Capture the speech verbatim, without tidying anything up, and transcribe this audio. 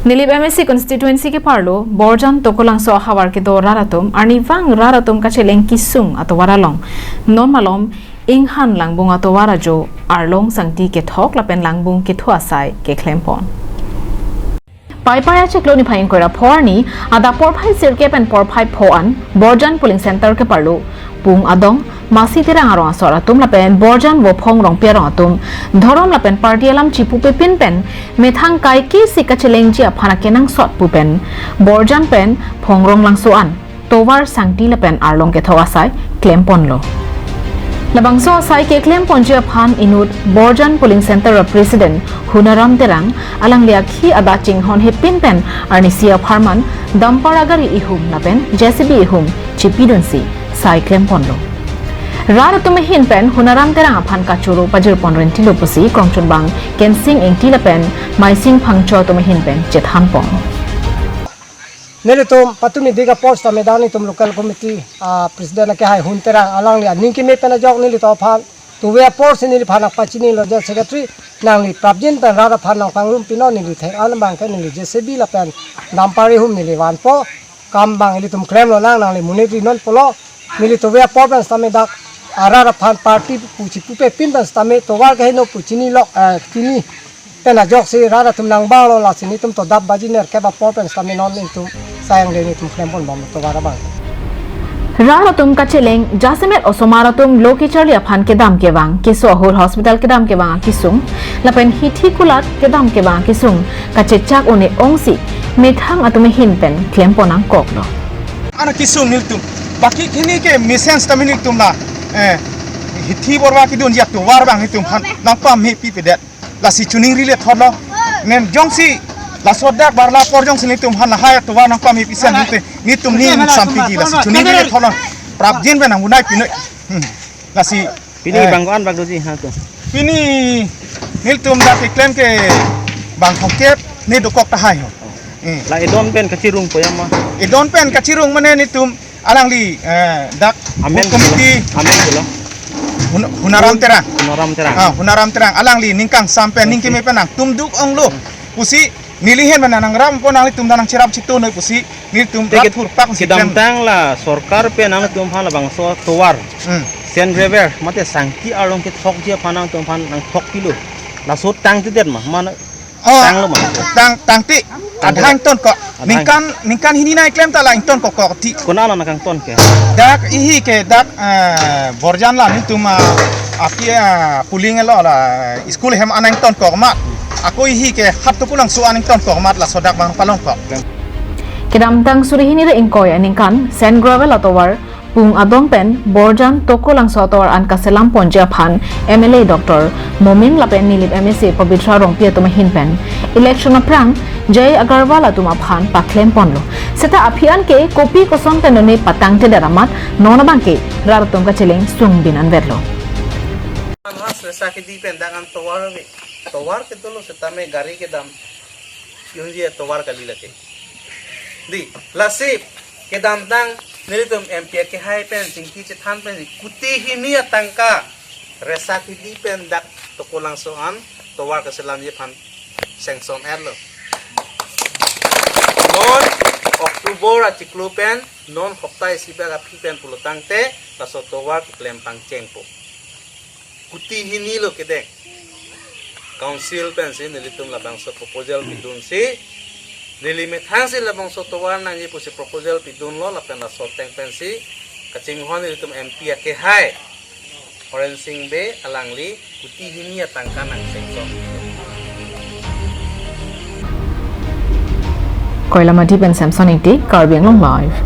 Nilip M A C constituency keparlo Borjan Tokolangso ahavar kedo rat atum arnivang rat atum kacheleng kesung atovar along non malom Inghan Langbung atovar ajo arlong sangti kethok lapen langbung kethu asai keklempon. Paipai achiklo niphai ingkoi ra pho arni adap porphai sirkep pen porphai pho an Borjan polling center keparlo Pung Adong, Masi Terang arong asor atum lapen Borjan Vophong Rongpi arong atum dhorom lapen party alam chipupepin pen methang kaike si kachelengji aphan akenangsot pu pen Borjan pen Phongrong Langso an tovar sangti lapen arlong kethok asai klemponlo. Labangso asai keklemponji aphan inut Borjan polling center a president Hunaram Terang alangli akhi adak chinghon hepin pen arnisi apharman dumper agari ihum lapen J C B ihum chipidunsi sai klemponlo. Rat atum ahin pen Hunaram Terang aphan kachoro pajirpon rentilo pusi krongchunbang Kensing Ingti lapen Maising Phangcho atum ahin pen chethanpon. Nelitum patumi dika apor sitame dak nelitum local committee a president akehai Hun Terang alangli aning keme pen ajok nelitum aphan tuve apor si neliphan nangpachinilo, je secretary nangli prapjin pen rat aphan nangpangrum pinon, neli thek an abang ke neli J C B lapen dumper ihum neli vanpo, kam abang ilitum klemlonang, nangli monit rinon pulo, neli tuve apor pen sitame dak arat aphan party pu chipupepin pen sitame tovar keheno pu chinilo, eh, chini pen ajoksi rat atum nangbanglo, lasi nelitum to dap baji nerkep apor pen sitame non nelitum sayang de nelitum klemponbomlo tovar abang. Rat atum kacheleng jasemet osomar atum lo kecharli aphan kedam kevang, keso ahut hospital kedam kevang akesung lapen hithi kulat kedam kevang akesung kachechak un-e ongsi methang atum ahin pen klempon nangkoklo. Ana kesung nelitum. Baki kini ke mesen sitame nelitum la, eh, hithi borwa kedunji atovar abang nelitum aphan nangpame pipedet. Lasi choningri le thotlo. Nen jongsi laso dak barla apor jongsi nelitum aphan lahai atovar nangpame pisen nelitum, nelitum ning sampiji, lasi choningri le thotlo. Prapjin pen nangbunai pinoi. Hmm. Lasi pini, eh, bang ko-an bak doji ha to? Pini nelitum dak keklem ke bang thomkep ne dokok tahai ho. Hmm. La edon pen kachirungpo ya ma? Edon pen kachirung mane nelitum alangli, eh, dak amen committee. Amen pulo? Hun-, Hunaram Terang. Hunaram Terang. Ah, Hunaram Terang. Alangli ningkangsam pen, okay, ning keme pen nangtum duk onglo pusi neli ahin pen nangrampo, nanglitum ta nangcherap chitu noi pusi nelitum te rat ke-, thurpak si klem. Kedamtang la sorkar pen nangtum aphan labangso tovar. Hmm. Sand gravel mate sangti arlong kethokji aphan nangtum aphan nangthokpilo. Laso tangtedet ma, mana Oh, tanglo ma? Tang, tangte. Tangte. Adhang tonkok. Adhang. Ningkan, ningkan hini nai klem ta la ingtonkok kok ti. Konat nangkangton ke? Dak ihi ke dak, eh, Borjan la nelitum, ah, api, ah, polling lo la, school hem an ingtonkok mat. Ako ihi ke Hat Tokolangso an ingtonkok mat, laso dak bang palongkok. Kedamtang suri hini ra ingkoi aningkan sand gravel atovar Pung Adong pen Borjan Tokolangso atovar an kaselamponji aphan M L A Doctor Momin lapen Nilip M A C Pabitra Rongpi atum ahin pen election aphrang Jai Agarwal atum aphan paklemponlo. Seta aphi an ke kopi koson pen none patangtedet amat non abang ke rat atum kacheleng sungbin anvetlo. Mas resa kidi pen dak an tovar ave. Tovar kedolo setame gari kedam. Yunji tovar kali lake. Di, lasi kedamtang nelitum M P akehai pen chingki chethan pen kuti hini atangka resa kidi pen dak Tokolangso an tovar kaselamji aphan sanction etlo. Non October achiklo pen non hopta isi bak aphi pen pulotangte laso tovar keklem pangchengpo. Kuti hini lo kedeng. Council pensi nelitum labangso proposal pidunsi, neli methangsi labangso tovar nangji pusi proposal pidunlo lapen laso ateng pensi kachinghon nelitum M P akehai Horensing Bey alangli kuti hini atangka nang sanction. Koilamati pen Samson Ingti, Karbi Anglong Live.